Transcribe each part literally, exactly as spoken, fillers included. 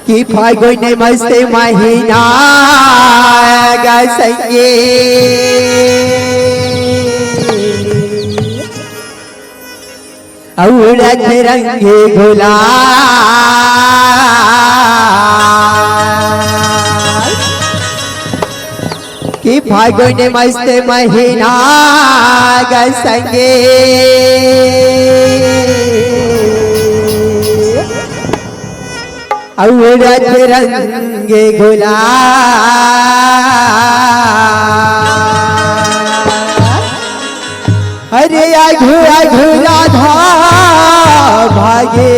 कि फागुन मस्त महीना ग संगी, अउ उड़त रंग गुलाल। कि फागुन मस्त महीना ग संगी, अउ उड़त रंग गुलाल। अरे आघू आघू राधा भागे,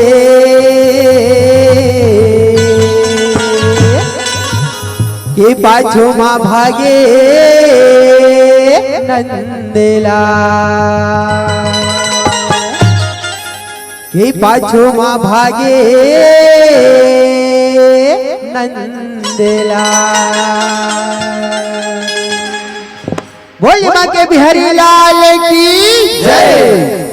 के पाछू मा भागे नंदलाल, के पाछू मा भागे नंदलाल। बोल माँ के बिहारी लाल की जय।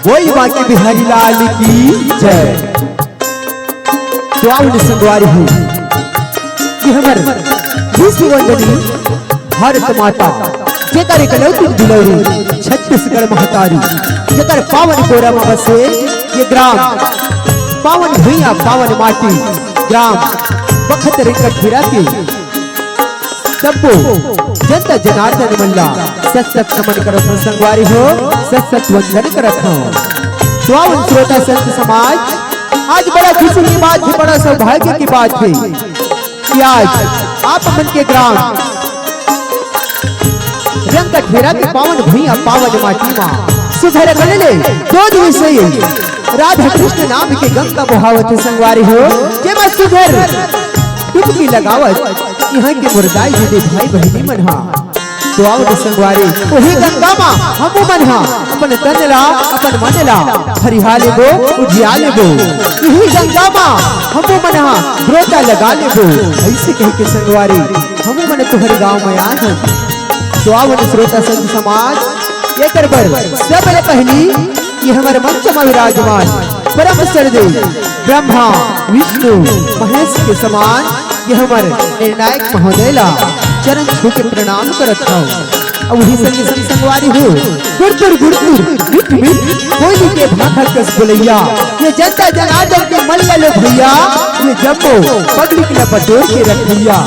बोल बांके बिहारी लाल की जय। तो आओ न संगवारी हो, कि हमर विश्व वंदनी भारत माता, जेकर एकलौती दुलौरी छत्तीसगढ़ महतारी, जेकर पावन गोरा म बसे ये ग्राम, पावन भुइयां, पावन माटी, ग्राम बखत रेंगटहेरा के सब्बो जनता जनार्दन मन ला सत सत नमन करत हंव संगवारी हो, सत सत वंदन करत हंव। तो आओ श्रोता संत समाज, आज बड़ा खुशी की बात हे, बड़ा सौभाग्य की बात हे कि आज आप मन के ग्राम रेंगटहेरा के पावन भुइयां, पावन माटी मा सुघर अकन ले दो दिवसीय राधा कृष्ण नाम के गंगा बोहावत हे संगवारी हो, जेमा सुघर डुबकी लगावत इहां के मोर दाई दीदी भाई बहिनी मन हा। तो आव न संगवारी, ओही गंगा मा हमू मन हा अपन तन ला, अपन मन ला हरिहा लेबो, उजिया लेबो। ओही गंगा मा हमू मन हा गोता लगा लेबो। अइसे कहिके संगवारी, हमू मन तोहर गाँव मा आए हन। तो आव न श्रोता संत समाज, एकर बर सबले पहिली ये हमर मंच मा विराजमान परम श्रद्धेय ब्रह्मा, विष्णु, महेश के समान ये हमर निर्णायक महोदय ला चरण छू के प्रणाम करत हव। अउ उही संग संग संगवारी हो, गुड़तुर गुड़तुर, मिठ मिठ, कोयली के भाखा कस बोलइया, ये जनता जनार्दन के मन ला लो भइया, ये जम्मो पब्लिक ला बटोर के रखइया।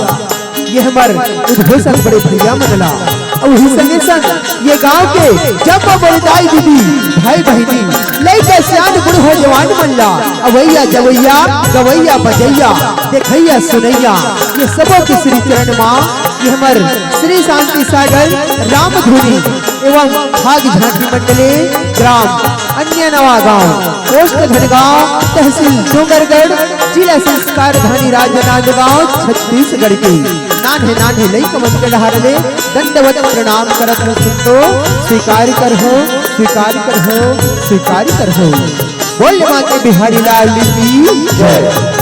ये हमर उद्घोषक बड़े भइया मन ला, अउ उही संगे संग ये गांव के जम्मो बड़े दाई दीदी, भाई बहिनी, लइका सियान बूढ़ो जवान मन ला, अवइया जवइया, गवइया बजइया, देखइया सुनइया, ये सबो के श्री चरण मा, ये हमर श्री शांति सागर रामधुनी एवं फाग झांकी मंडली, ग्राम अन्य नवा गांव, पोस्ट घनगांव, तहसील डोंगरगढ़, जिला संस्कार धानी राजनांदगांव, छत्तीसगढ़ के नान्हे नान्हे लइका मन के डहार ले दंडवत प्रणाम करत हन संतो। स्वीकार करहू, स्वीकार करहू, स्वीकार करहू। बोल माँ के बिहारी लाल की जय।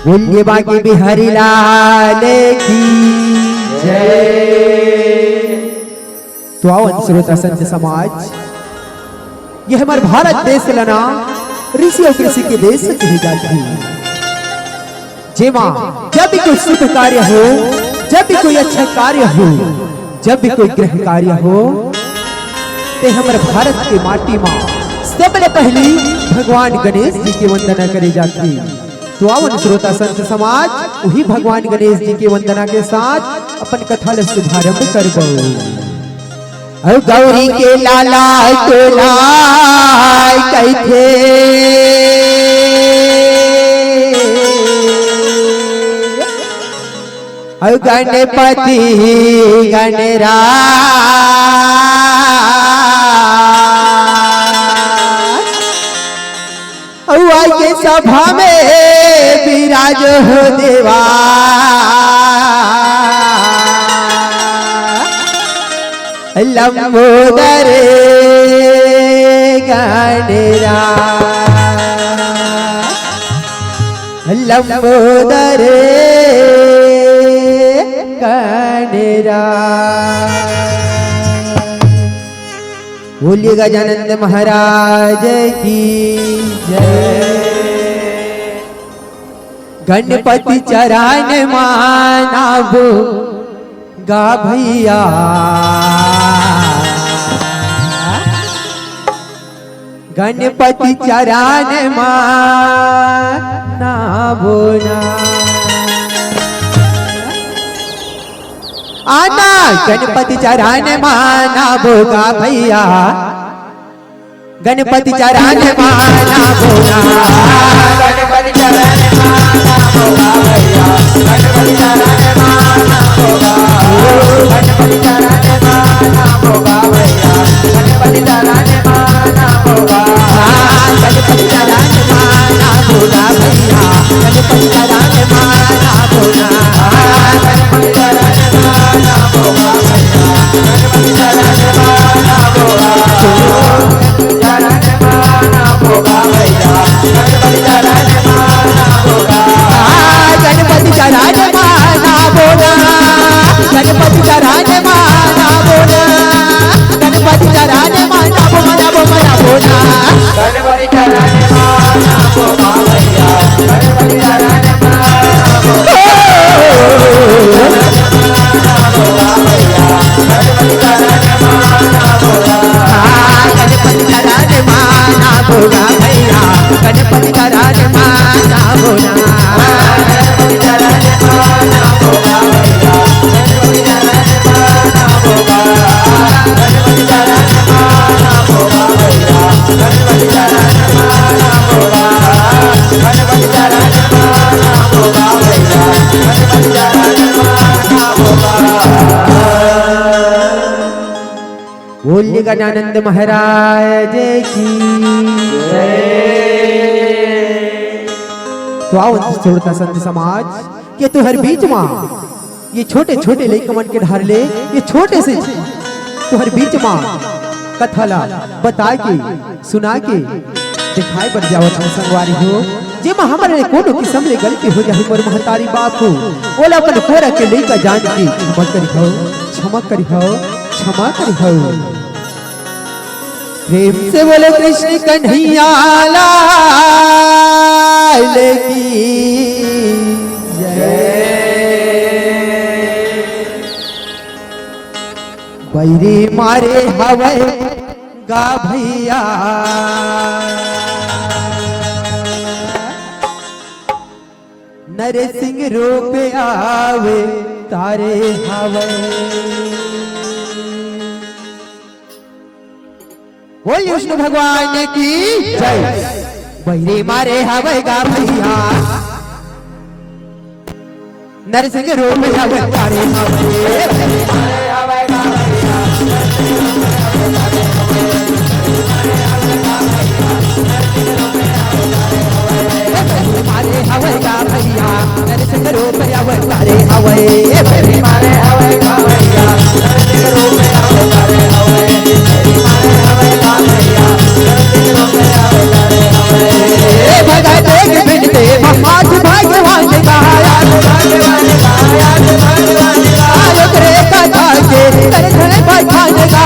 बोलिए बांके बिहारी लाल की जय। तो आवन श्रोता संत समाज, ये हमर भारत देश ला ना ऋषि अउ कृषि के देश कहे जाथे, जेमा जब भी कोई शुभ कार्य हो, जब भी कोई अच्छा कार्य हो, जब भी कोई गृह कार्य हो, ते हमर भारत के माटी मा सबले पहिली भगवान गणेश जी के वंदना करे जाथे। तो आवन श्रोता संत समाज, उही भगवान गणेश जी के वंदना के साथ अपन कथा ल शुभारंभ करबो। अउ गौरी के लाला तोला कहिथे, अउ गणपति गणराज, अउ आइके सभा में विराज हो देवा। लंबोदर गणराज, लंबोदर गणराज। बोलिए गजानंद महाराज की जय। गणपति चरण मानब गा भैया, गणपति चरण मानबो ना। आना गणपति चरण मानबो गा भैया, गणपति चरण मानबो ना। गणपति चरण मानबो गा भैया, गणपति चरण मानबो गा। गणपति चरण मानबो गा भैया, गणपति चरण मानबो गा। गणपति चरण मानबो गा भैया, गणपति चरण मानबो ना। गणपति चरण मानबो गा भैया, गणपति चरण मानबो गा। चरण मानबो गा। बोला, गणपति चरण माना बोला, गणपति चरण माना बोला, बोला, बोला। गणपति चरण माना बोला भैया, गणपति चरण माना बोला। गणपति चरण माना भोला भैया, गणपति चरण माना भोला। बोलिए गजानंद महाराज की जय। तो आओ छोड़ता संत समाज के तुहर बीच मा ये छोटे छोटे लइका मन के ढार ले ये छोटे से तुहर बीच मा कथा ला बता के सुना के दिखाए बर जावत हन संगवारी हो। जेमा हमर ले कोनो किसम ले गलती हो जाही मोर महतारी बाप हो, ओला अपन कोरा के लइका जान के क्षमा करिहव, क्षमा करिहव, क्षमा करिहव। प्रेम से बोलो कृष्ण कन्हैया लाल की जय। बैरी मारे हवय गा भैया। नरसिंह रूप आवे तारे हवय। बोल विष्णु भगवान की जय। बैरी मारे हवय गा भैया। नरसिंह रूप अवतारे हवे। मारे हवे गा भैया, नरसिंह रूप अवतारे हवे। मारे हवे गा भैया, नरसिंह रूप अवतारे हवे। मारे हवे गा भैया, नरसिंह रूप अवतारे हवे। ए भगत एक बिन देव, आज भगवान का। ओकरे कथा के करथन बखान गा।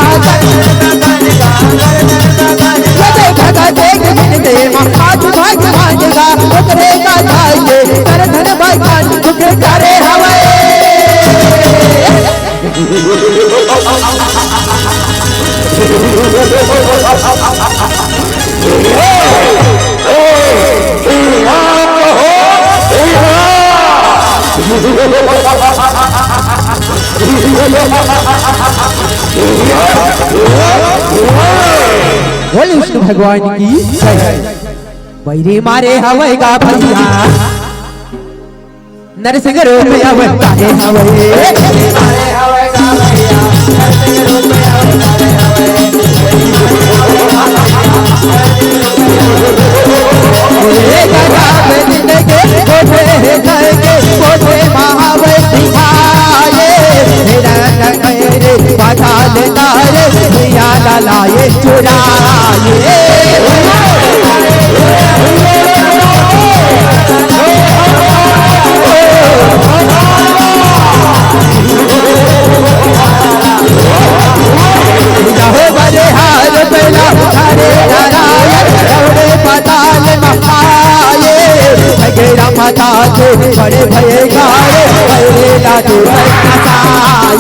जय भगत एक बिन देव, आज भगवान गा। ओकरे कथा के करथन बखान, दुख करे हवे। बोल विष्णु भगवान की जय। बैरी मारे हवे गा भैया। नरसिंह रूप अवतारे हवे। हे गजा में जिंदगी कोठे हे घर के कोठे महावे दिखाए। हे रंग खैरे पाताल तारे भैया लाए चुराए। जाहो बलिहार पहला हरे नारायण, दौड़े पाताल में आए। भगेरा माता के बड़े भये गाए, भैरे लाडू बरसाए।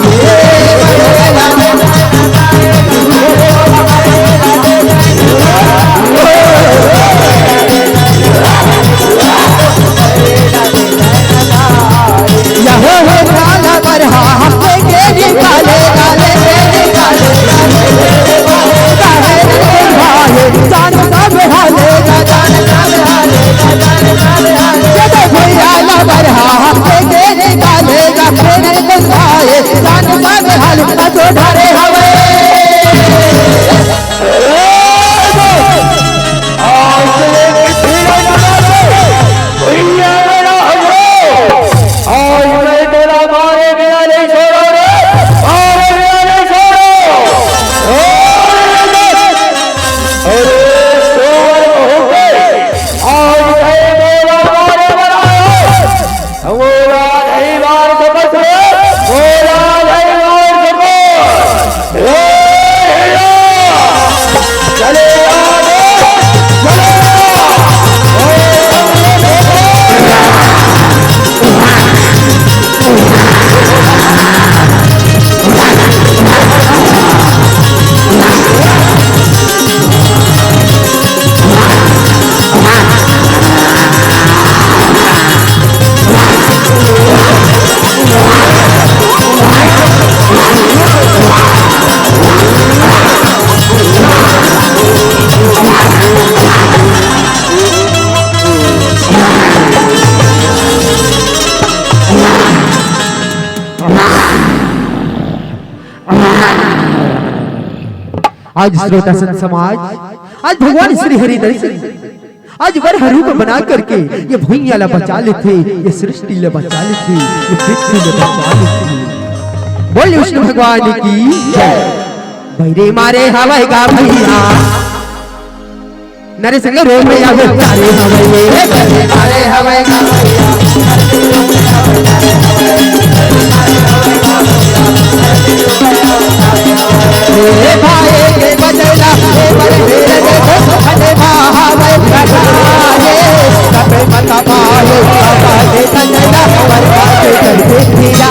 आज श्रोता संत समाज, आज भगवान श्री हरि दर्शन, आज वराह रूप बना करके ये भुइयां ला बचा लेथे, ये सृष्टि ला बचा लेथे, ये पृथ्वी ला बचा लेथे। बोल विष्णु भगवान की जय। बैरी मारे हवय गा भैया, नरे संग रोम में आवे तारे हवय, ये बैरी मारे हवय गा भैया। ए भाई के बदला, ए बदले रे, अरे महावे प्रधाने, तबे मत पाए, बाबा के बदला, बरसात कर दिया।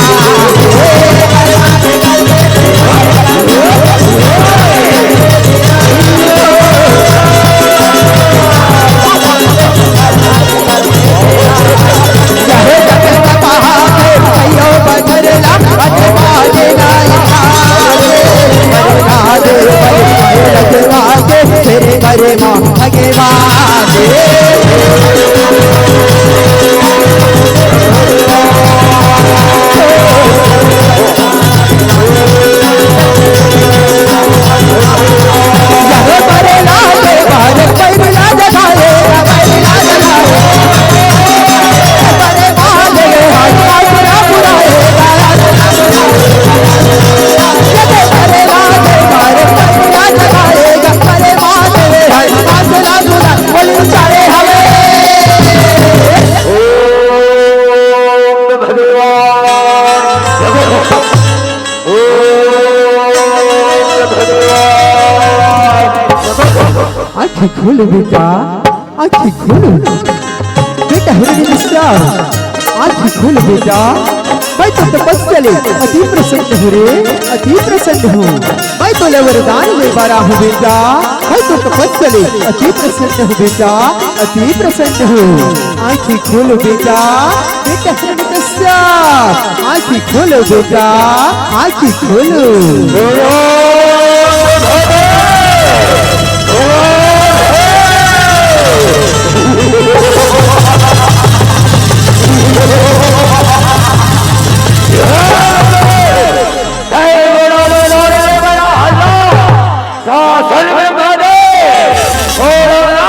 आँखी खोलो बेटा, आँखी खोलो। बेटा हिरण्य कश्यप, आँखी खोलो बेटा। मैं तो तपस्या ले अति प्रसन्न हूँ रे, अति प्रसन्न हूँ। मैं तो ले वरदान ले बर आहूँ बेटा, मैं तो तपस्या ले अति प्रसन्न हूँ बेटा, अति प्रसन्न हूँ। आँखी खोलो बेटा, बेटा हिरण्य कश्यप, आँखी खोलो बेटा, आँखी खोलो। शासन में बने, छोड़ो ना।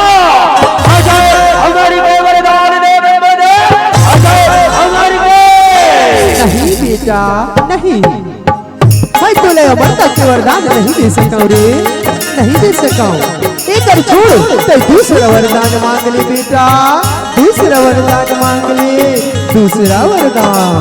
अजय अमर के वरदान देवे बने, अजय अमर के। नहीं बेटा, नहीं। मैं तोला अमरता के वरदान नहीं दे सकंव रे, नहीं दे सकंव। एकर छोड़, तैं दूसरा वरदान मांग ले बेटा, दूसरा वरदान मांग ले, दूसरा वरदान।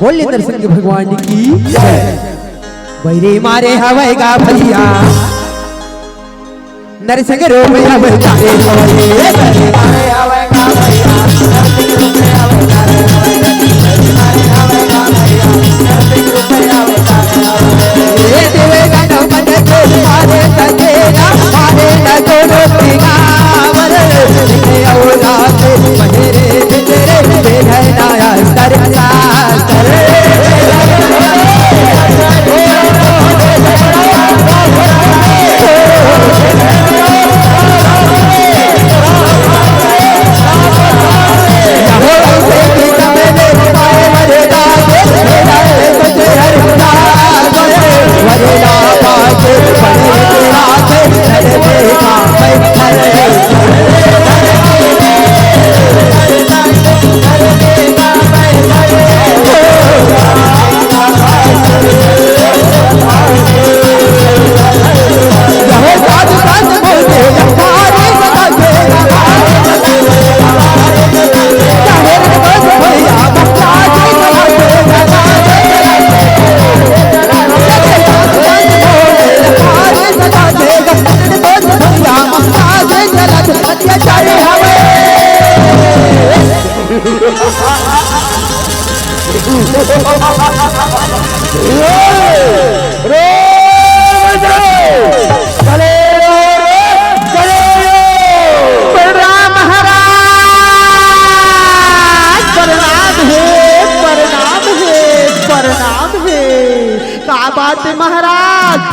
बोल नरसिंह भगवान की जय। बैरी मारे हवय गा भैया, नरसिंह रोम हवय गा रे हवय। बैरी मारे हवय गा भैया, नरसिंह रोम हवय गा रे हवय। बैरी मारे हवय गा भैया, नरसिंह रोम हवय गा रे हवय। ए देवे गण मन के मारे तकेला, मारे न कोनो पिगावर। औलाद मेरे तेरे, तेरे है ना अस्तर शास्तर।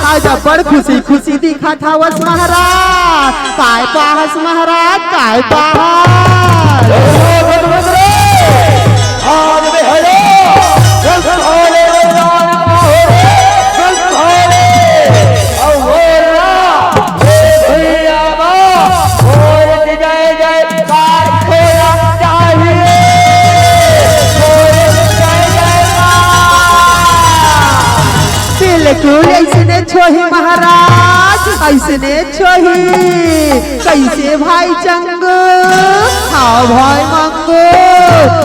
आज अब्बड़ खुशी खुशी दिखत हवस महाराज। काय पाहस महाराज, काय पाहस? बिल्कुल अइसने छोही महाराज, अइसने छोही। कइसे भाई चंगू? हाँ भाई मंगू,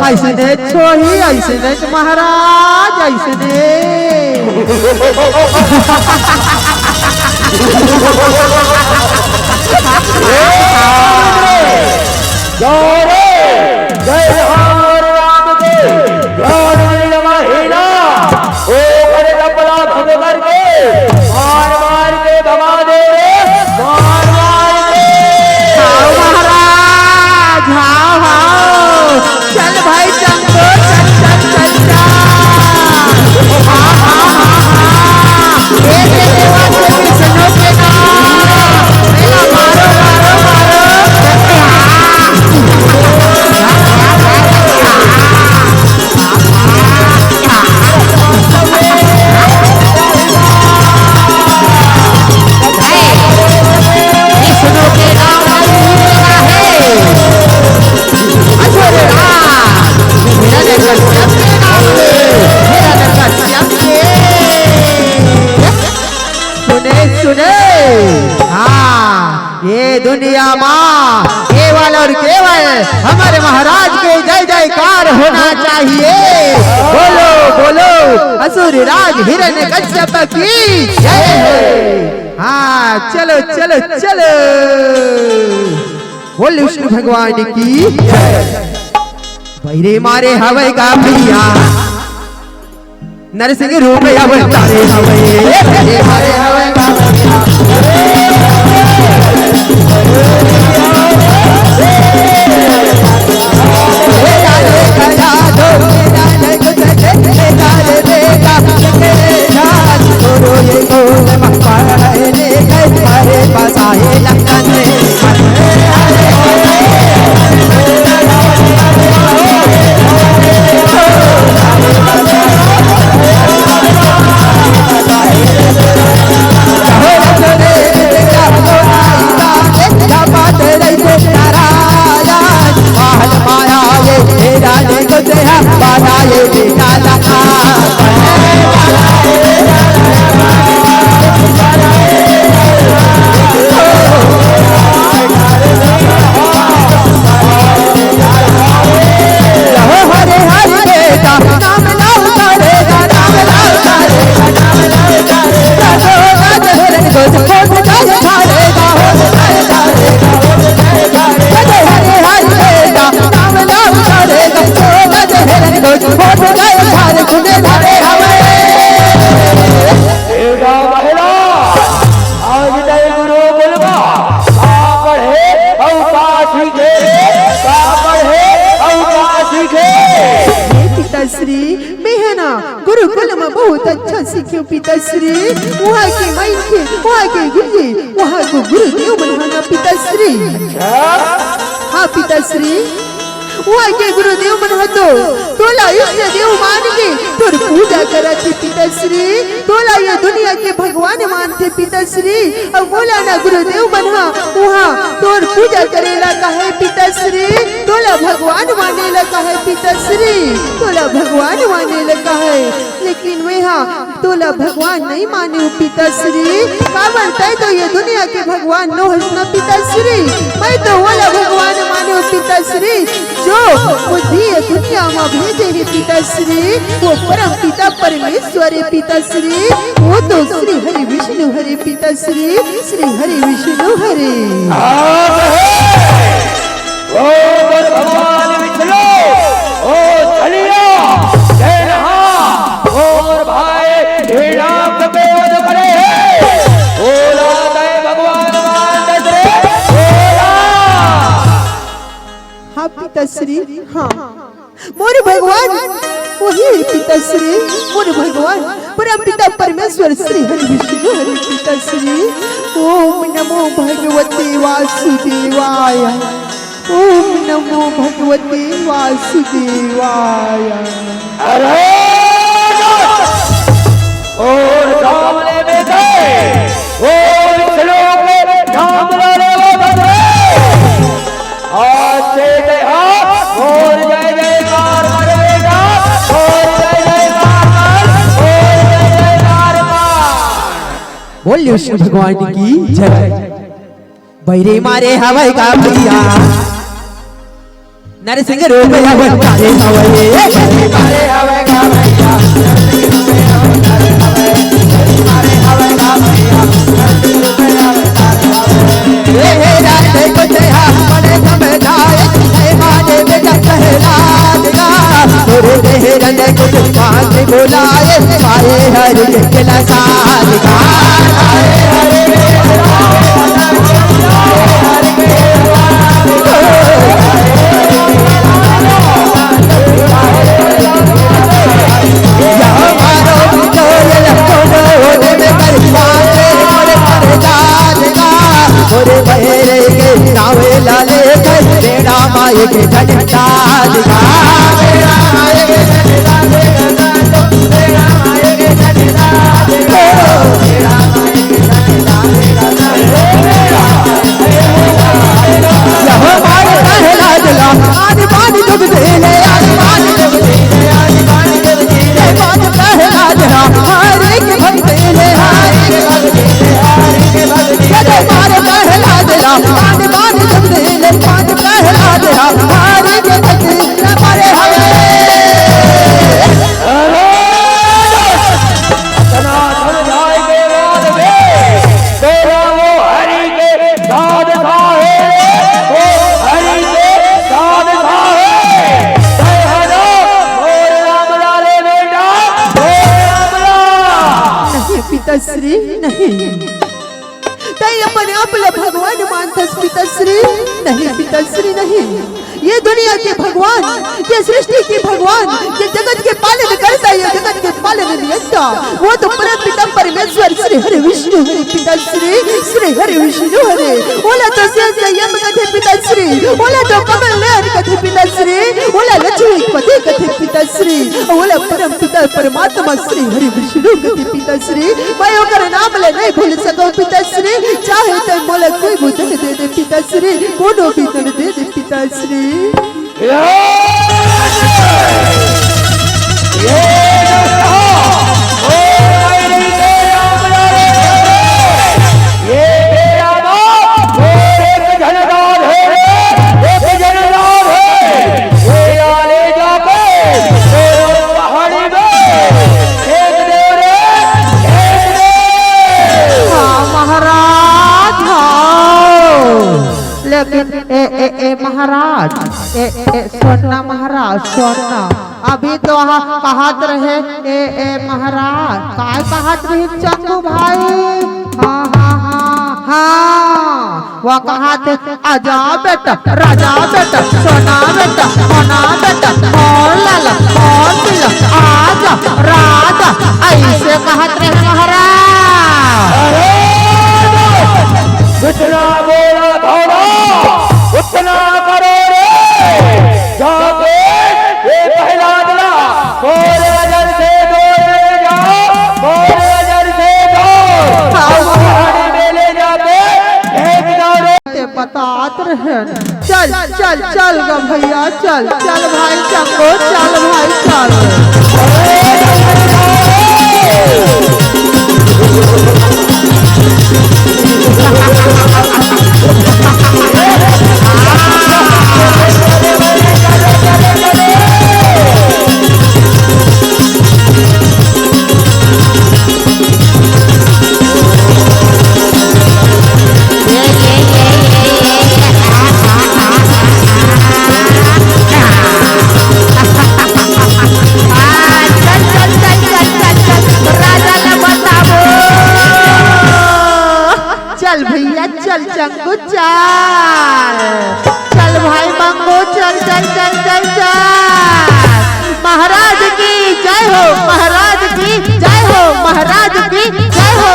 अइसने छोही, अइसने महाराज, अइसने। जय राम राम के, जय राम महिला, ओकर कपड़ा भंग करके, मार मार के भगा दे रे, मार मार के। हाव महाराज, हाव, हाव। चल भाई चंदो, चल, चल, चल, चल। हाँ, हाँ, हाँ, हाँ। ए, ए, ए, बात तो सुनो के ना। ए, मारो, मारो, मारो। सुने, सुने। हाँ, ये दुनिया मा केवल और केवल हमारे महाराज के जय जयकार होना चाहिए। बोलो, बोलो, असुर राज हिरण्यकश्यप की जय हो। हाँ, चलो, चलो, चलो। बोल विष्णु भगवान की जय। बैरी मारे हवै का भैया, नरसिंह रूप अवतारे हवै। बैरी मारे हवै का भैया। आज तय गुरुकुल मा का पढ़े अउ का सीखे रे? का पढ़े अउ का सीखे? हे पिताश्री, मैं ह ना गुरुकुल मा बहुत अच्छा सीखेंव पिताश्री। उहाँ के मनखे, उहाँ के गुरुजी, उहाँ के गुरुदेव मन ह ना पिताश्री। हाँ पिताश्री। उहाँ के गुरुदेव मन ह तो तोला इष्ट देव मान के तोर पूजा करत हे पिताश्री। तोला ये दुनिया के भगवान मानथे पिताश्री। अउ मोला ना गुरुदेव मन ह उहाँ तोर पूजा करे ला कहे पिताश्री। तोला भगवान माने ला कहे पिताश्री। तोला भगवान माने ला कहे। लेकिन मैं हा तोला भगवान नइ मानेंव पिताश्री। काबर तय तो ये दुनिया के भगवान नोहस ना पिताश्री। मैं तो ओला भगवान मानेंव पिताश्री, जो मोला ये दुनिया मा भेजे हे पिताश्री। वो परम पिता परमेश्वर हे पिताश्री। वो तो श्री हरि विष्णु हरे पिताश्री, श्री हरि विष्णु हरे। ओ भगवान विष्णु, ओ छलिया, जय रहा, मोर भाई हिरण्यक के वध करे हे। भोला तय भगवान मान दस रे, भोला। हाँ पिताश्री, हाँ। मोर भगवान, वही हे पिताश्री, मोर भगवान, परम पिता परमेश्वर श्री हरि विष्णु हरि। श्री ओम नमो भगवते वासुदेवाय। ओम नमो भगवते वासुदेवाय। अरे और सामने में गए, और श्लोक में धाम लाने वाला बने। आज से जय हो, और जय जयकार कर बेटा, और जय जयकार कर, और जय जयकार कर। बोलिए विष्णु भगवान की जय। बैरी मारे हवै का भैया, नरसिंह रूप हवै मारे हवै। पिताश्री, नहीं। तैं अपन आप ला भगवान मानथस पिताश्री? नहीं पिताश्री, नहीं। ये दुनिया के भगवान, ये सृष्टि के भगवान, ये जगत के पालन करता, ये जगत के पालन नियंता, वो तो परम पिता परमेश्वर श्री हरि विष्णु हरे पिताश्री, श्री हरि विष्णु हरे। ओला तो सेज संयम कथे पिताश्री, ओला तो कमल नयन कथे पिताश्री, ओला लक्ष्मीपति कथे पिताश्री, ओला परम पिता परमात्मा श्री हरि विष्णु कथे पिताश्री। मैं ओकर नाम ला नहीं भूल सकंव पिताश्री, चाहे तैं मोला कोई भी धन दे दे पिताश्री, कोनो भी धन दे दे पिताश्री। हाँ, महाराज, हाँ। लेकिन ए, ए, ए, महाराज, ए, ए, सुन ना महाराज, सुन ना। अभी तो हा कहत रहे, ए, ए, महाराज, काय कहत रहे चंगू भाई? हाँ, हाँ, हाँ, हाँ। वो कहत हे, आजा बेटा, राजा बेटा, सोना बेटा, होना बेटा, कौन लाला, कौन पीला, आजा राजा, ऐसे कहत रहे महाराज। अरे, जितना बोला था ना, उतना करो रे। जाके ये पहला दिला, बोले नजर से दूर ले जाओ, बोले नजर से दूर। हाँ। पहाड़ी में ले जाके फेंक दो रे। ते बतात रहन। चल, चल, चल ग भैया, चल, चल भाई चंगो, चल भाई, चल। चल भैया, चल चंगू, चल। चल भाई मंगू, चल, चल, चल, चल, चल। महाराज की जय हो, महाराज की जय हो, महाराज की जय हो।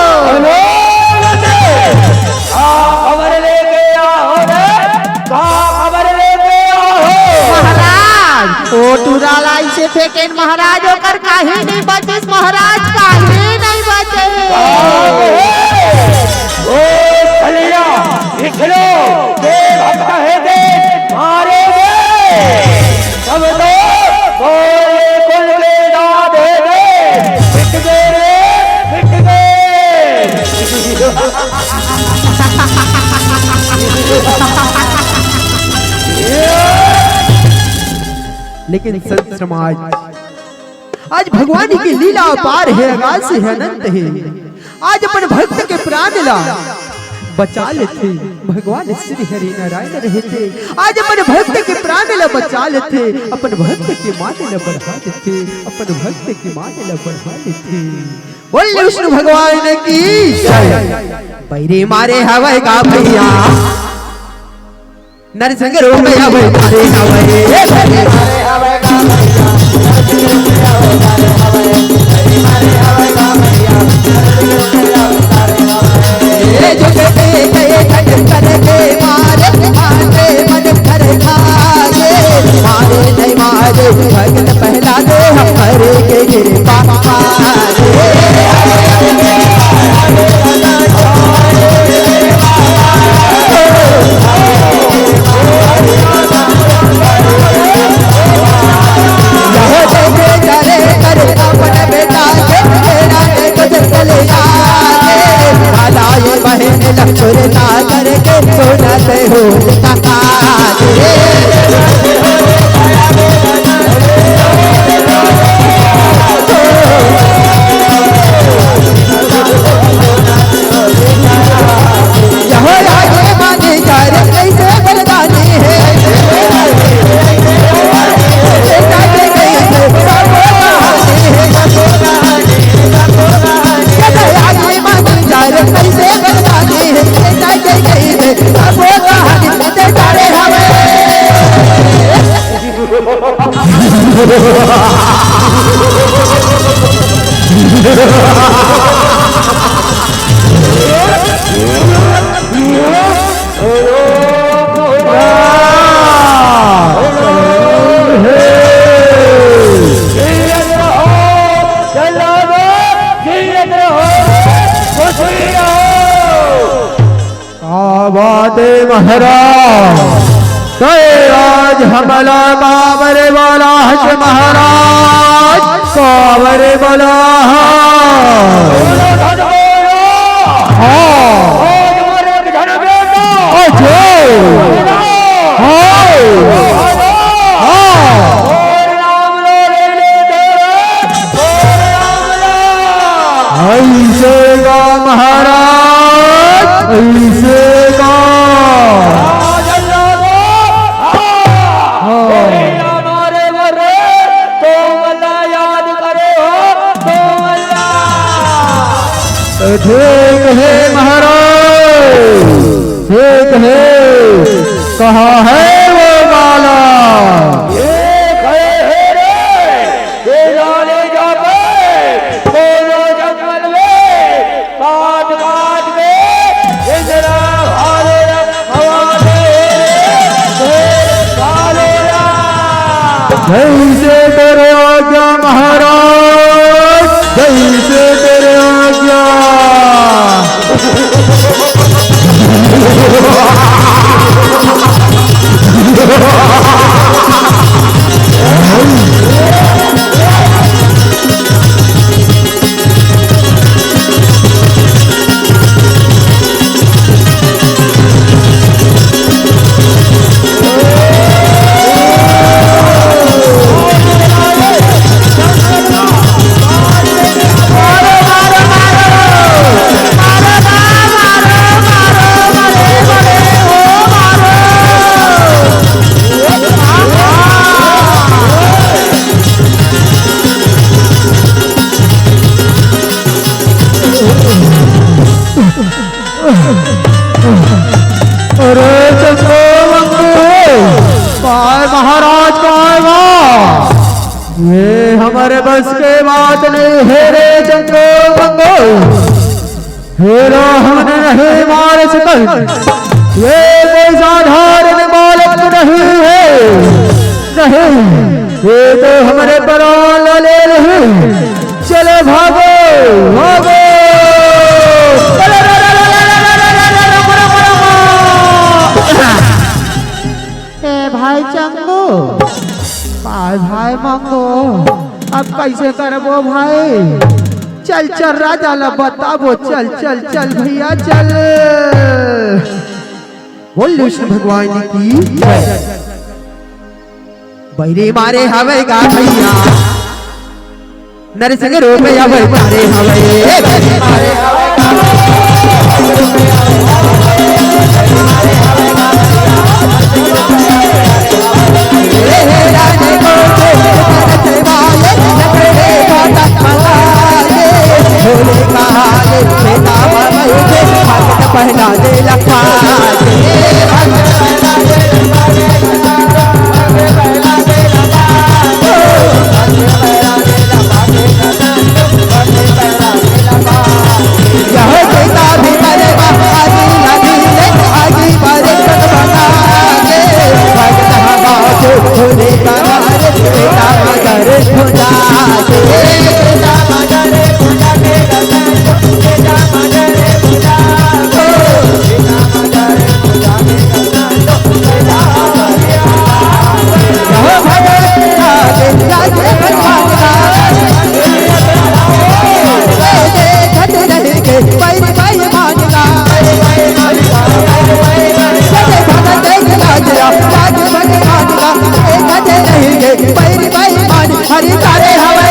लेकिन महाराज ओकर काहे नहीं बचिस, महाराज काहे नहीं बचिस? ओ भलिया, निकलो, दे भगा है दे, मारे दे। सब तो बोले कुल के दादे दे, मिट गए रे, मिट गए। लेकिन संत समाज, आज भगवान के लीला अपार हे, अगाध हे, अनंत हे। आज अपन भक्त के प्राण ला बचा लेथे भगवान श्री हरि नारायण रहते। आज अपन भक्त के प्राण ला बचा लेथे, अपन भक्त के मान ला बढ़ा लेथे, अपन भक्त के मान ला बढ़ा लेथे। बोल विष्णु भगवान की जय। पैरी मारे हवय का भैया, नरसिंह रूप में आवे, मारे आवे, ए, मारे आवे। ए, जो के, के, के, के, के, के, मारे, मारे, मन भर खाए, मारे नहीं मारे, भगत पहला दे, हम हरे के कृपा पाए। का बात हे महाराज, तैं आज हमला काबर बलाहस महाराज, काबर बलाहस। हाँ। अजय। हाँ। हाँ। अइसे का महाराज, अइसे का। हाँ। ठीक हे महाराज, ठीक हे। कहाँ हे वो माला? ये खड़े हे रे, ये जाने जाबे, कोनो जंगल में, काट काट के, इंजरा भाले हवा दे रे, ढेर काले रा। जैसे तेरे आज्ञा महाराज, जैसे तेरे आज्ञा। अरे चंदो मंगू, काय महाराज, काय बा? ये हमर बस के बात नहीं हे रे चंदो मंगू। हेला हमन नहीं मार सकन। ये कोई साधारण बालक नहीं हे, नहीं। ये तो हमरे परान ला ले लेही। चलो भागो, भागो। ए भाई चंगू, भाई, भाई मंगू, अब कैसे करबो भाई? चल, चल राजा ला बताबो, चल, चल, चल भैया, चल। बोल विष्णु भगवान की जय। बैरी मारे हवे गा भैया, नरसिंह रूप या बैरी मारे हवे। पहला दे लखा। हरी तारे हवे।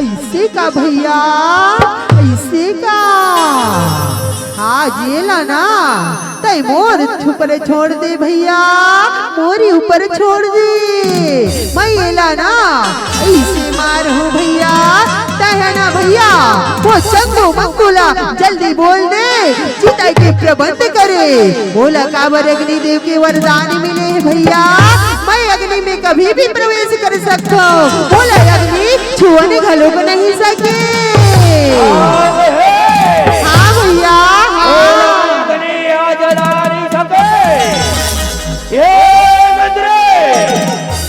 ऐसे का भैया, ऐसे का? आज ये ला ना, तै मोर ऊपर छोड़ दे भैया, मोरी ऊपर छोड़ दे। मैं ये ला ना, ऐसे मार हूँ भैया, तै है ना भैया, वो चंगू मंगू ला जल्दी बोल दे, चिता के प्रबंध करे। बोला काबर अग्निदेव के वरदान मिले हे भैया, मैं अग्नि में कभी भी प्रवेश कर सकता हूँ। बोला अग्नि छुअन घलोक नहीं सके। हाँ भैया, हाँ। अग्नि आज जला नहीं सके। ये मित्र,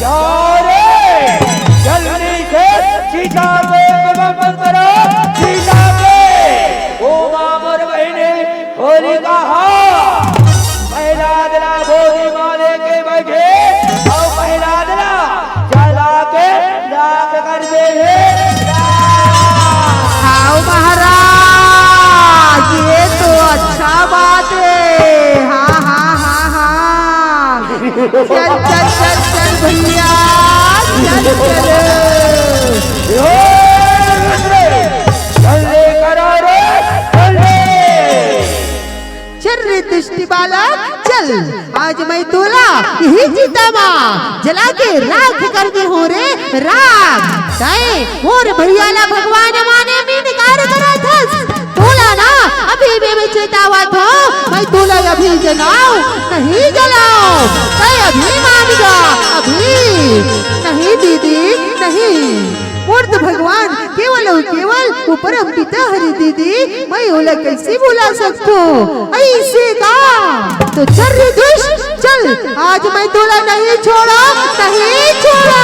जा रे, जल्दी से चिता को प्रबंध करो, चिता के। ओ माँ मोर बहिनी, होलिका हा, प्रहलाद ला गोदी मा लेके बैठे, अउ प्रहलाद ला जला के राख कर दे हे। हाव महाराज, ये तो अच्छा बात है। हाँ, हाँ, हाँ, हाँ। चल, चल, चल, चल भैया, चल, चल। ए, जल्दी करो रे, जल्दी। चल रे दुष्टी बालक, चल, आज मैं तोला यही चिता मा जला के राख कर दे हूँ रे, राख। तैं मोर भैया ला भगवान माने में इनकार करत हस। तोला ना अभी भी मैं चेतावत हूँ, मैं तोला अभी जलाऊं, नहीं जलाऊं। तैं अभी मान जा, अभी। नहीं दीदी, नहीं। मोर तो भगवान केवल अउ केवल वो परम पिता हरे दीदी, मैं ओला कैसे भुला सकथों? ऐसे का? तो चल रे दुष्ट, चल, आज मैं तोला नहीं छोड़ो, नहीं छोड़ो।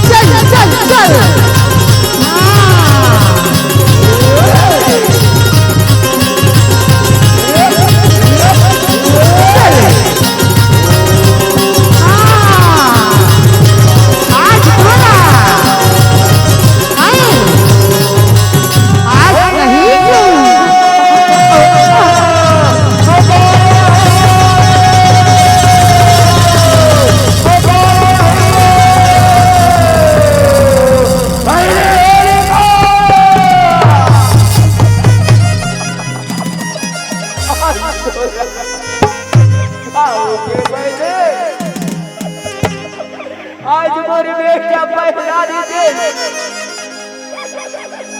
चल, चल, चल। हाँ। चल। हाँ। आज थोड़ा। हाय। आज नहीं। आज मोर बेटा पहला दे।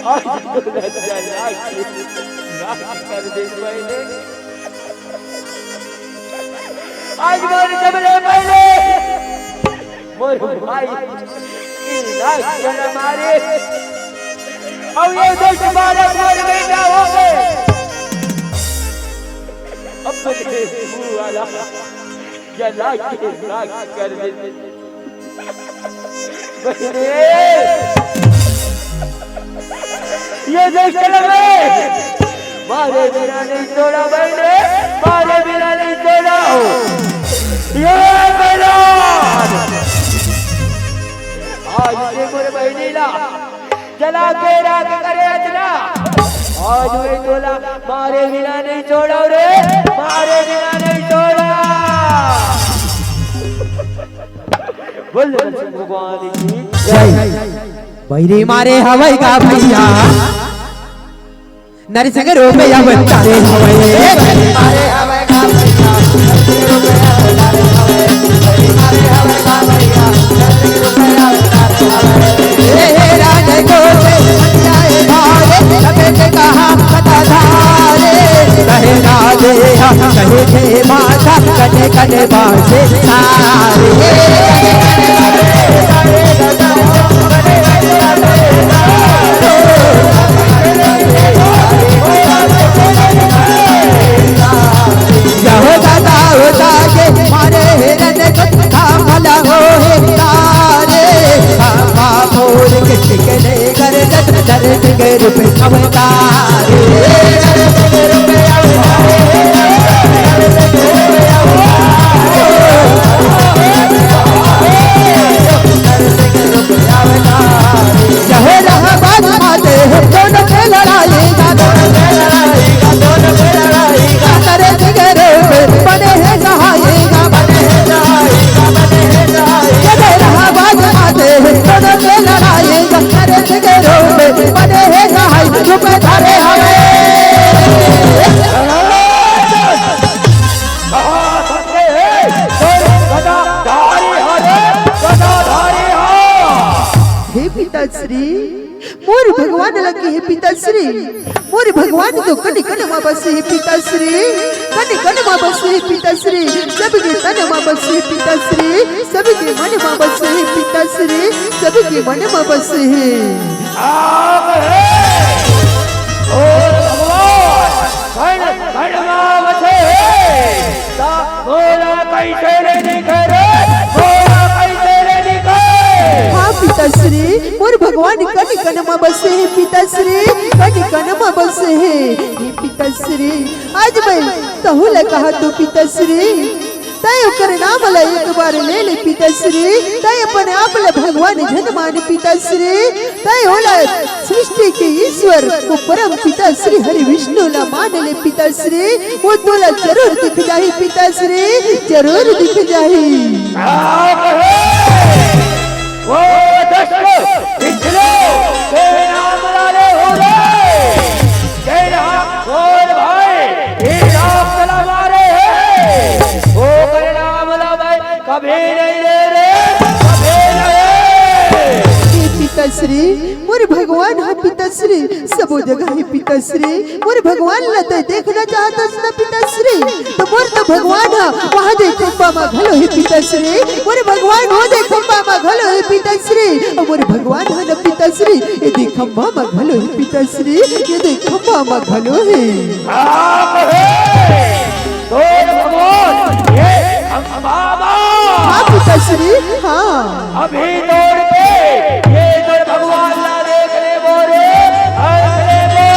आज तो लज्जा लागे। कर दे पहले। आज मोर सबले पहले मोर भाई की लाश जला मारे। अब ये दुष्ट बालक मोर बेटा हो गए। अपने मुंह वाला जला के राख कर दे। बहने, ये देख चलो बे। मारे बिना नहीं छोड़ा बहने, मारे बिना नहीं छोड़ा। ये मेरा आज से मोर बहनी ला जला के राख करे अचला। आज मैं तोला मारे बिना नहीं छोड़ा रे, मारे बिना नहीं छोड़ा। बोल नरसिंह भगवान की जय। बैरी मारे हवै का भैया, नरसिंह रूप अवतारे हवै। हे राज को से बचाए भारे, सफेद कहा पता धारे, कहना दे हम कहे थे माता, कने कने बाजे सारे। यहो दादा हो दागे मारे हे रन को थामला हो हे तारे। थामा मोर के टिकने कर दत दर्द के रूप अवतारे। यहो रहा बात माते हो दोनों के लड़ाई का, दोनों के लड़ाई का, दोनों के लड़ाई का। करे जिगरे पे बने हैं सहाई का, बने हैं सहाई का, बने हैं सहाई का। ये रहा बात माते हो दोनों के लड़ाई का, करे जिगरे पे बने हैं सहाई। चुप धरे हमें। गदाधारी हरे, गदाधारी हा। हे पिताश्री, मोर भगवान लगे हे पिताश्री, मोर भगवान तो कन कन मा बसे हे पिताश्री, कन कन मा बसे हे पिताश्री, सबके तन मा बसे हे पिताश्री, सबके मन मा बसे हे पिताश्री, सबके मन मा बसे हे। आप हे, ओ भगवान, कन कन मा बसे हे। ता मोला कइसे ले दिखे रे? मोला कइसे ले दिखे? हाँ पिताश्री, मोर भगवान कन कन मा बसे हे पिताश्री, कन कन मा बसे हे। हे पिताश्री, आज मैं तहु ला कहा तो पिताश्री, तय ओकर नाम ला एक बार ले ले पिताश्री, तय अपन आप ला भगवान झन मान पिताश्री, तय ओला सृष्टि के ईश्वर वो परम पिता श्री हरि विष्णु ला मान ले पिताश्री, वो तोला जरूर दिख जाही पिताश्री, जरूर दिख जाही। आप हे वो दस पिछले के नाम वाले हो रे। जय राम बोल भाई, ये राम चला मारे हे। वो करे नाम वाला भाई कभी नहीं रे रे, कभी नहीं। हे पिताश्री, मोर भगवान हा पिताश्री, सबो जगह हे पिताश्री। मोर भगवान ला तैं देखना चाहत हस ना पिताश्री, तो मोर तो भगवान हा वहाँ दे खंबा मा घलो हे पिताश्री। मोर भगवान वो दे खंबा मा घलो हे पिताश्री। अउ मोर भगवान हा ना पिताश्री, ये दे खंबा मा घलो हे पिताश्री, ये दे खंबा मा घलो हे। आप हे। तोर भगवान, ये हम बाबा। हाँ पिताश्री, हाँ। अभी तोर पे, ये तोर भगवान ला देख ले मोरे, हंस ले मोरे।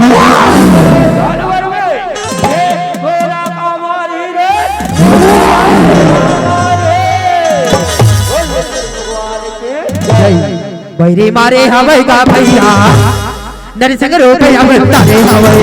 जानवर में ये गोला का मार ही रे। जय। बैरी मारे हवै का भैया, नरसिंह रूप अवतारे हवै।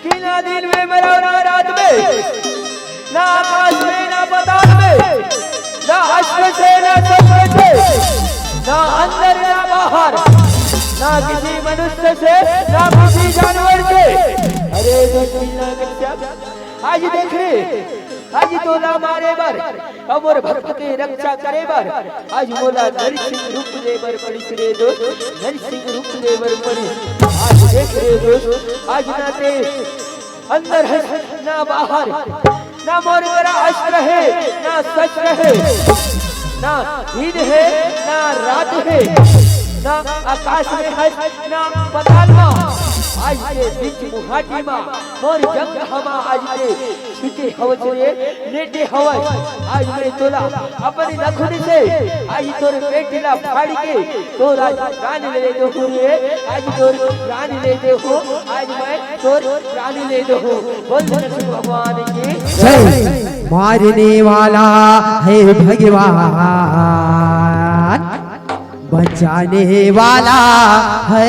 कि ना दिन में मरो ना रात में, ना आकाश में ना पाताल में, ना अस्त्र से ना शस्त्र से, ना अंदर ना बाहर, ना किसी मनुष्य से ना किसी जानवर से। अरे दुष्ट हिरण्यकश्यप, आज देख रे, आज तोला मारे बर अउ मोर भक्त के रक्षा करे बर आज मोला नरसिंह रूप ले बर पड़िस रे दोस्त, नरसिंह रूप ले बर पड़िस। आज देख रे दोस्त, आज ना ते अंदर है ना बाहर, ना मोर करा अस्त्र है ना शस्त्र है, ना दिन है ना रात है, ना आकाश में है ना पताल में। आज के बीच मुहाटी में मोर जंग हमा आज के छुटे हवच रे, लेटे हवच। आज मैं तोला अपने नखुन से आज तोर पेट ला फाड़ के तोर आज प्राण ले दो रे, आज तोर प्राण ले दो, आज मैं तोर प्राण ले दो। बोल कृष्ण भगवान की जय। मारने वाला है भगवान, बचाने वाला है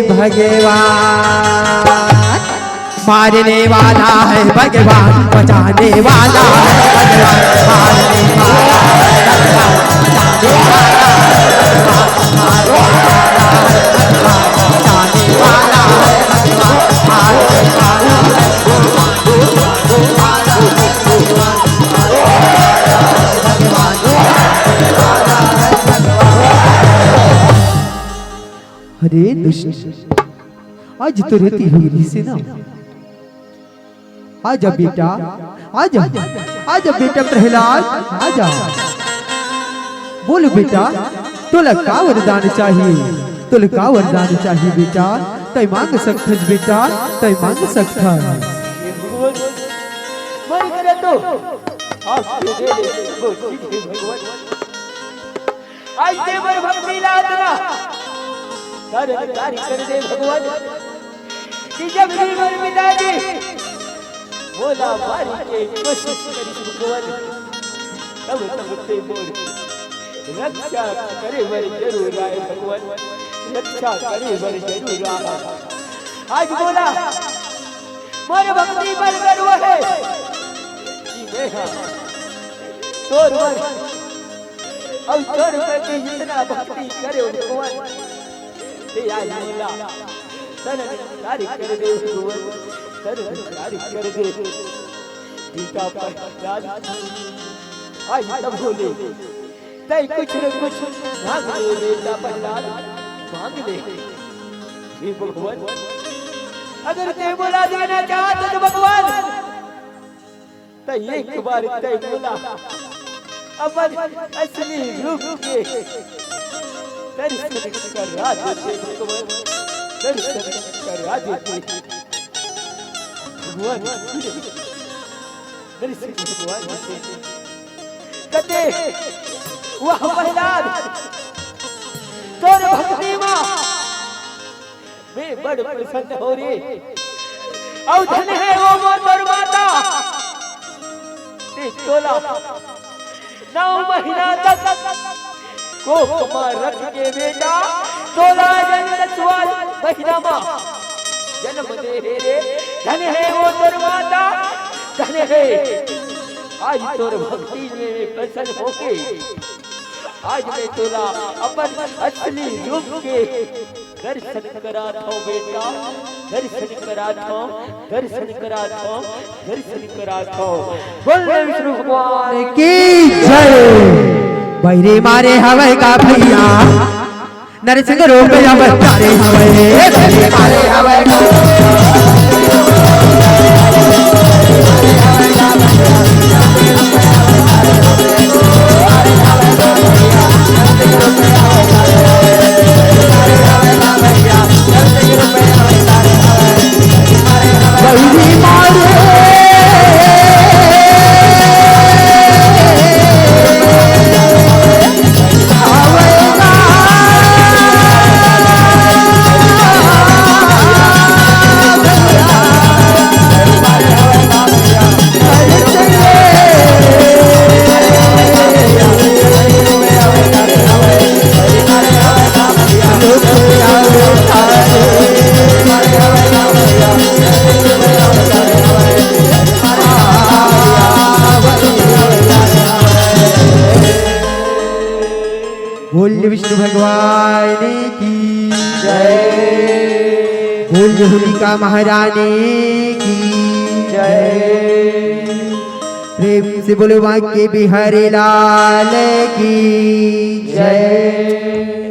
भगवान। मारने वाला है भगवान, बचाने वाला है भगवान। मारने वाला है भगवान, बचाने वाला है भगवान। मारने वाला है भगवान, बचाने वाला है भगवान। मारने वाला है भगवान। अरे दुष्ट, आज तो रहती हुई रही से ना। आजा बेटा, आजा, आजा बेटा प्रहलाद, आजा। बोल बेटा, तोला का वरदान चाहिए? तोला का वरदान चाहिए बेटा? तै मांग सकथस बेटा, तै मांग सकथस। मन करे तो आज दे दे, वो ठीक है भगवान। आज दे मोर भक्ति ला अतना, तारे तारी कर दे भगवान। कि जब भी मोर पिताजी मोला मारे के कोशिश करिस भगवान, तब तब ते मोर रक्षा करे बर जरूर आए भगवान, रक्षा करे बर जरूर आए। आज मोला मोर भक्ति पर गर्व है कि मैं हा तोर बर अउ तोर प्रति इतना भक्ति करे भगवान। हे आज मोला सरकार कर दे भगवान, सरकार कर दे। बेटा प्रहलाद, आज तब बोले, तै कुछ न कुछ मांग ले बेटा प्रहलाद, मांग ले। हे भगवान, अगर तै मोला देना चाहत तो भगवान, त एक बार तै मोला अपन असली रूप के दर्शन करा देते भगवान, दर्शन करा देते भगवान, दर्शन भगवान देते। कते वह प्रहलाद तोर भक्ति मा मैं बड़ प्रसन्न हो रे। अउ धन हे वो मोर माता, ते तोला नौ महीना तक कोख मा रख के बेटा, तोला जन दसवां महीना मा जन्म दे हे रे। धन हे वो मोर माता, धन हे। आज तोर भक्ति में प्रसन्न होके आज मैं तोला अपन असली रूप के दर्शन करात हौं बेटा, दर्शन करात हौं, दर्शन करात हौं, दर्शन करात हौं। बोल विष्णु भगवान की जय। बैरी मारे हवय का भैया, नरसिंह रूप अवतारे हवय। बैरी मारे हवय का बोल विष्णु भगवान की जय। बोल होलिका महारानी की जय। प्रेम से बोलो बांके बिहारी लाल की जय।